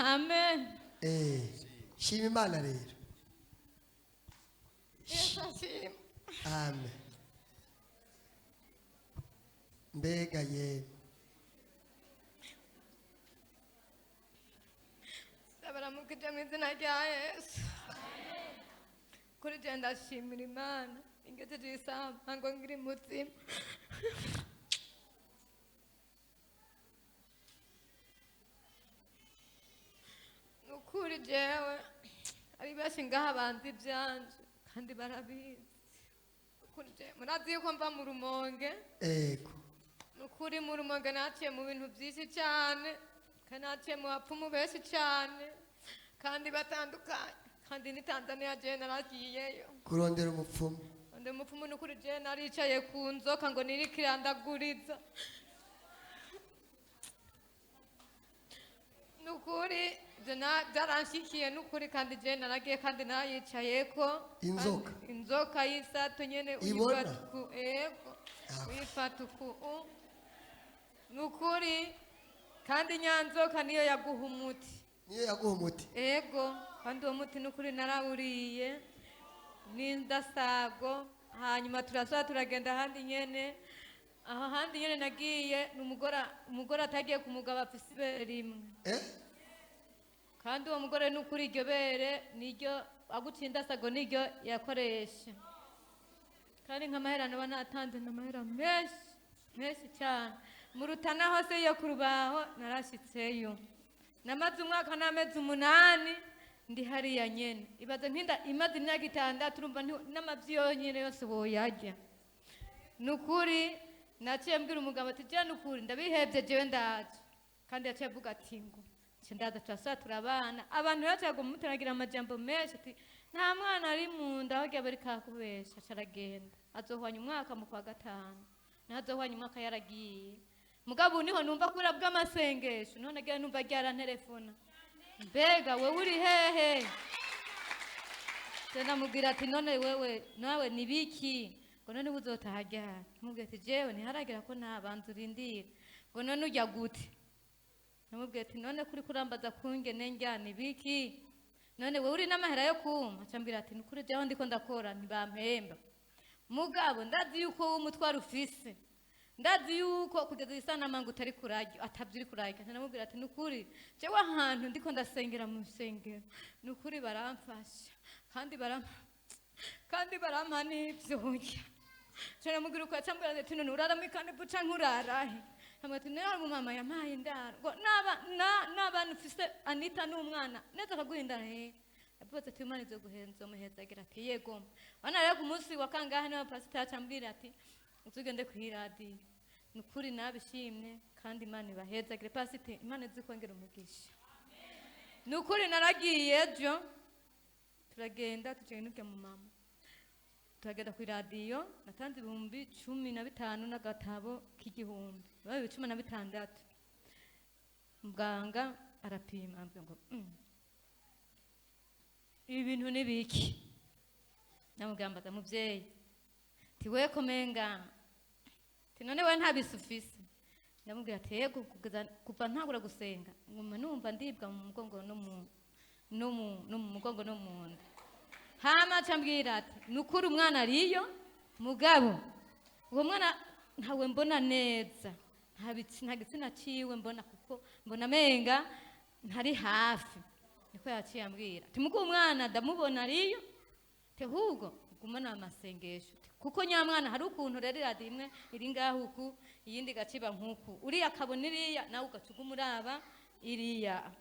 Amen. Shima Imana rero. Yesu ashimwe. Amen. Mbega ye. Ndabaramukije mu izina rya Yesu. Kuri je ndashimira Imana ingejeje isaha ngo ngiri muzima. Nukuri jewe ari benshi ngaha banzi ivyanje kandi barabizi. Nukuri jewe murazi yuko mva mu Rumonge. Ego. Nukuri mu Rumonge naciye mu bintu vyinshi cane, kandi naciye mu bapfumu benshi cane kandi batandukanye, kandi ni Tanzania jewe naragiyeyo kurondera umupfumu. Ndi umupfumu. Nukuri jewe naricaye ku nzoka ngo niriko irandaguriza. Nukuri ivyo vyaranshikiye nukuri, kandi jewe naragiye kandi narayicayeko. Inzoka? Kandi inzoka y'isato nyene. Ibona? Uyifata uku, ego. Ah. Uyifata uku nukuri, kandi nyanzoka niyo yaguha umuti. Niyo yaguha umuti. Ego, kandi uwo muti nukuri narawuriye n'indasago. Hanyuma turasubira turagenda ahandi nyene. Aho handi nyene nagiye ni umugore atagiye ku mugabo, afise ibere rimwe. Kandi uwo mugore nukuri iryo bere niryo aguca indasago, niryo yakoresha. Kandi nk'amahera naba natanze ni amahera menshi menshi cyane. Mu Rutana hose iyo ku rubaho narashitseyo, namaze umwaka n'amezi 8 ndi hariya nyene. Ibaze nkinda imaze imyaka 6, urumva n'amavyi yonyene yose woyarya. Nukuri naciye mbwira umugabo ati je nukuri ndabihevye, jewe ndaje. Kandi yaciye avuga ati ngo nce ndaza, turasubira turabana. Abantu baciye muteragira amajambo menshi ati nta mwana ari mu nda, aho agiye bariko arakubesha. Aca aragenda, azohwanya umwaka mu kwa gatanu, naho azohwanya umwaka yaragiye. Mugabo ubu niho numva kubura bw'amasengesho, niho nagiye numva ryarantelefona: mbega wewe uri hehe? Ndamubwira ati none wewe nawe ni biki? Ngo none uzotaha ryari? Mubwira ati jewe ntiharagera ko ntabanza urindira. Ngo none ujya gute? Namubwira ati none kuri kurambaza kungene njya ni biki? None wewe uri n'amahera yo kumpa? Aca ambwira ati nukuri jewe ndiko ndakora ntibampemba, mugabo ndazi yuko wowe umutwaro ufise, ndazi yuko kugeza isanamanga utari kurarya, atavyo uri kurarya. Namubwira ati nukuri jewe ahantu ndiko ndasengera mu rusengero nukuri baramfasha kandi barampa n'ivyo ndya. Nca namubwira uko, aca ambwira ati none urara mw'ikanevu canke urarahe? Namubwira ati nari umumama yampaye indaro. Ngo naba n'abana ufise, Anita n'umwana neza akaguha indaro? He, yavuze ati Imana izoguhenza umuhezagira. Ati yego. Wana rero ku munsi wa kangahe niwe pasiteri aca ambwira ati uzugende kw'iradiyo. Nukuri nabishimye kandi Imana ibahezagire. Pasiteri, Imana izikongera umugisha. Nukuri naragiye ejo, turagenda tugenda n'urya mu mama, turagenda ku iradiyo. Natanze 15,000 n'agatabo k'igihumbi, babaye 16. Muganga arapima, ambwira ngo ibi bintu ni biki? Namubwira, mbaza muvyeyi ti we komenga ti none we nta bisi ufise? Ndamubwira ati yego, kugeza kuva ntangura gusenga nguma numva ndibwa mu mugongo no mu mugongo no mu nda. Hama aca ambwira ati nukuri umwana ariyo, mugabo uwo mwana ntawe mbona neza, nta gitsina ciwe mbona, kuko mbona amenga ntari hafi. Niko yaciye ambwira ati mugo umwana ndamubona ariyo, ati ahubwo gumana amasengesho, kuko nyamwana hari ukuntu rero iradiyo imwe iri ngaho uku, iyindi igaciba nk'uku, uriya akabona iriya, nawe ugaca uguma uraba iriya.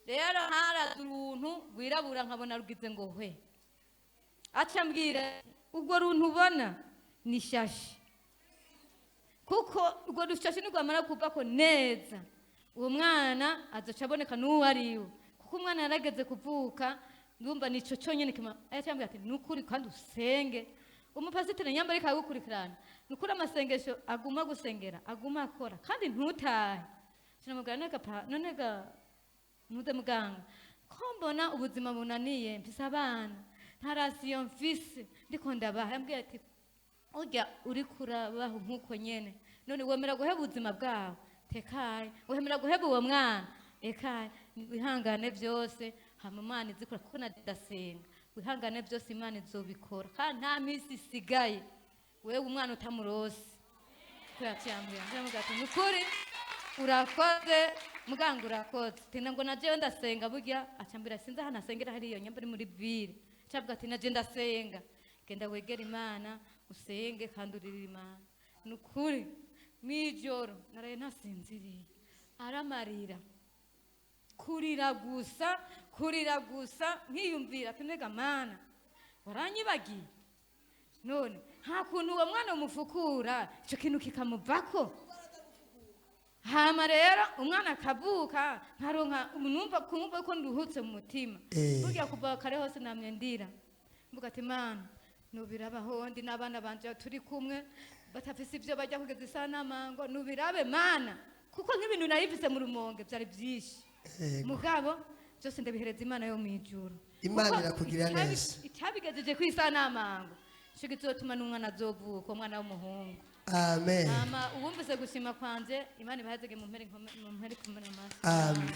Rero haraza uruntu rwirabura nkabona rugize ngo hwe. Aca ambwira urwo runtu ubona ni shashi, kuko urwo rushashi nirwamara kuvako neza uwo mwana azoca aboneka n'uwo ari we, kuko umwana yarageze kuvuka. Ndumva nico cyonyine kima. Aca ambwira ati nukuri kandi usenge, umupasiteri nyamba ariko agukurikirana, nukuri amasengesho aguma gusengera, aguma akora, kandi ntutahe. Sinamubwira none ga none ga ntuze muganga, ko mbona ubuzima bunaniye, mfise abana, nta ration mfise, ndiko ndabaha. Yambwiye ati urya uriko urabaho nk'uko nyene, none wemera guheba ubuzima bwawe? Tekaye, wemera guheba uwo mwana? Ekaye. Wihangane byose, hama Imana izikora, kuko na ndasenga. Wihangane byose, Imana izobikora, kandi nta minsi isigaye wewe umwana utamurose. Ko yaciyambwira, ndamubwira ati: "Nukuri urakoze muganga, urakoze." Tina ngo najewe ndasenga burya. Acambwira, sinzi ahantu asengera hariyo nyamba ari muri ville. Acavuga ati: "Naje ndasenga, genda wegere Imana, usenge kandi uririre Imana." Nukuri mw'ijoro naraye ntasinziriye, aramarira kurira gusa, kurira gusa, nkiyumvira ati: "Mbega Mana, waranyibagiye? None nta kuntu uwo mwana umufukura icyo kintu kikamuvako?" Hama rero umwana akavuka, nkaronka numva kumva ko nduhutse mu mutima. Burya kuva kare hose namye ndira, mvuga ati: "Mana, nubirabaho ndi n'abana banje turi kumwe batafise ibyo bajya kugeza isaha n'amango, nubirabe Mana," kuko nk'ibintu narifise mu Rumonge byari byinshi. Mugabo byose ndabihereza Imana yo mu ijuru. Imana Kuko irakugirira neza. Icyabigejeje ku isaha n'amango nico kizotuma n'umwana azovuka, umwana w'umuhungu. Amen. Hama uwumvise gushima kwanje, Imana ibahezege mu mpere mu mpere kumena amasi. Amen.